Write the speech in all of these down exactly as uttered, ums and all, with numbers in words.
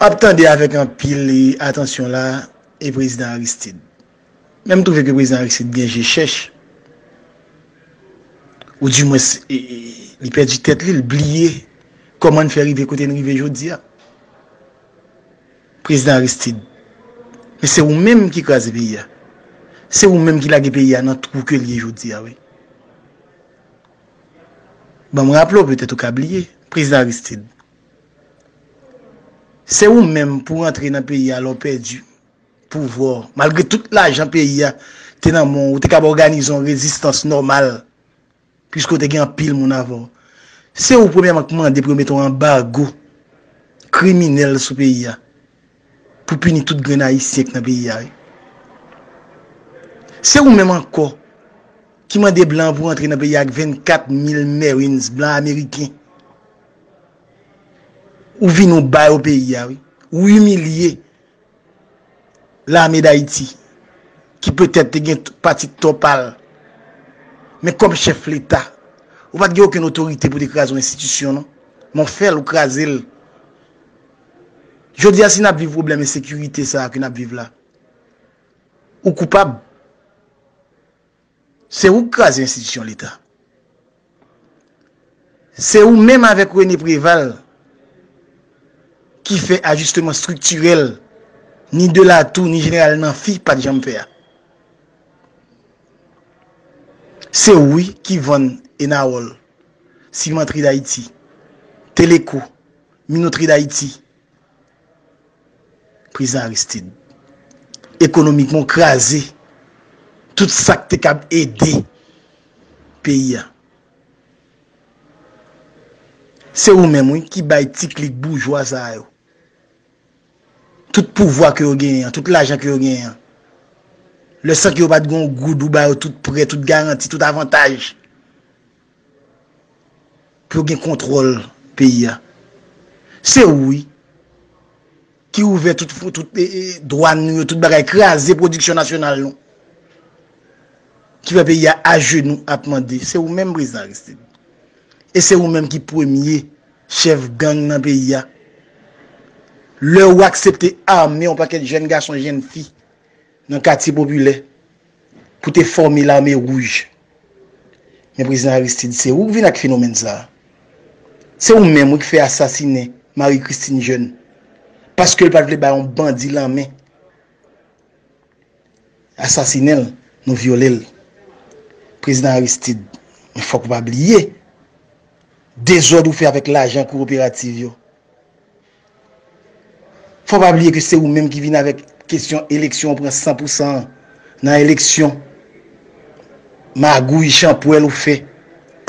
M ap tande avèk anpil, e, atansyon la, e prezidan Aristide. Men m twouve ke prezidan Aristide gen je chèch, oudimwens, e, e, li pèdi tèt li, li bliye kòman n fè rive kote n rive jodi a. Prezidan Aristide, men se ou menm ki kraze peyi a. Se ou menm ki lage peyi a nan twou ke l ye jodi a, wi. Ban m raple w, petèt ou ka bliye, prezidan Aristide. Se ou menm pou w rantre nan peyi a lè w pèdi pouvwa w. Malgre tout lajan peyi a te nan men w, ou te kab òganize yon rezistans nòmal, piske w te gen anpil moun avè w. Se ou premyèman ki mande pou yo mete yon anbago kriminèl sou peyi a, pou pini tout grenn Ayisyen k nan peyi a, wi. Se ou menm ankò ki mande blan pou rantre nan peyi a ak vennkat mil Marines blan ameriken. Ou vini, ou ba yo peyi a, wi. Ou imilye Lame Dayiti, ki petèt te gen t-, pati tò pa l. Men kòm chèf Leta, ou pa t gen okenn otorite pou te kraze yon enstitisyon, non. Men w fè l, ou kraze l. Jodi a, si n ap viv pwoblèm ensekirite sa a ke n ap viv la, ou koupab. Se ou k kraze enstitisyon Leta. Se ou menm avèk René Préval ki fè ajisteman estriktirèl, ni Delatour, ni jeneral Namphy pa t janm fè a. Se ou, wi, ki vann Enawòl, Cimenterie d'Haïti, Teleco, Minoterie d'Haïti, prezidan Aristide. Ekonomikman, w kraze tout sa k te kab ede peyi a. Se ou menm, wi, ki bay ti klik boujwa sa yo tout pouvwa ke yo genyen an, tout lajan ke yo genyen an. Lè san ke yo pa t gen yon goud, ou ba yo tout prè, tout garanti, tout avantaj pou yo gen kontwòl peyi a. Se ou, wi, ki ouvè tout, tout, e, e, dwàn nou yo, tout bagay, kraze pwodiksyon nasyonal nou, ki fè peyi a ajenou ap mande. Se ou menm, prezidan Aristide. E se ou menm ki premye chèf gang nan peyi a. Lè ou aksepte ame yon pakèt jèn gason, jèn fi nan katye popilè pou te fòme Lame Wouj. Men prezidan Aristide, se ou k vin ak fenomèn sa a. Se ou menm, wi, ki fè asasinen Marie Christine Jeune, paske l pa t vle bay yon bandi lanmen. Asasinen l, nou vyole l. Prezidan Aristide, men fòk ou pa bliye dezòd ou fè avèk lajan kooperativ yo. Fò pa bliye ke se ou menm ki vin avèk kesyon eleksyon, ou pran san pou san an nan eleksyon magouy, chanpwèl ou fè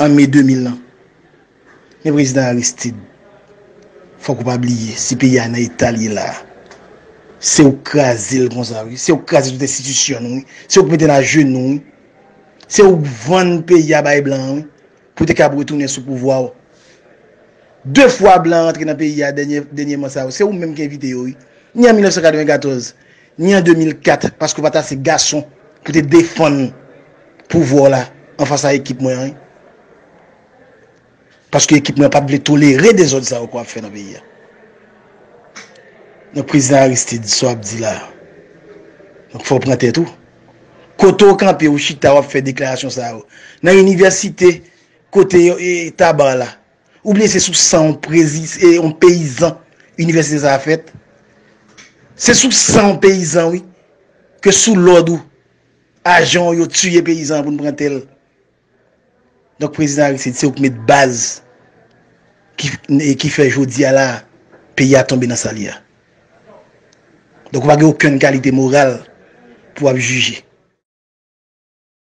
an me de mil lan. Men prezidan Aristide, fòk ou pa bliye, si peyi a nan eta l ye la a, se ou k kraze l konsa, wi. Se ou k kraze tout enstitisyon nou, wi. Se ou k mete n ajenou, wi. Se ou k vann peyi a bay blan an, wi, pou te kab retounen sou pouvwa w. De fwa blan rantre nan peyi a dènye, dènyèman sa yo, se ou menm ki envite yo, wi. Ni an mil nèf san katrevenkatòz, ni an de mil kat, paske w pa t ase gason pou te defann pouvwa w la anfas a ekip mwen an, wi. Paske ekip mwen pa t vle tolere dezòd sa yo ke w ap fè nan peyi a. Donk, prezidan Aristide, sa w ap di la a, donk, fò w pran tèt ou. Kote w kanpe, ou chita, w ap fè deklarasyon sa yo. Nan inivèsite, kote yo, e, Taba la. Ou bliye se sou san yon prezi-, e, yon peyizan inivèsite sa a fèt. Se sou san yon peyizan, wi, ke sou lòd ou, ajan w yo tiye peyizan an pou n pran tè l. Donk, prezidan Aristide, se ou k met baz ki, e ki fè jodi a la, peyi a tonbe nan sa l ye a. Donk, ou pa gen okenn kalite moral pou w ap jije.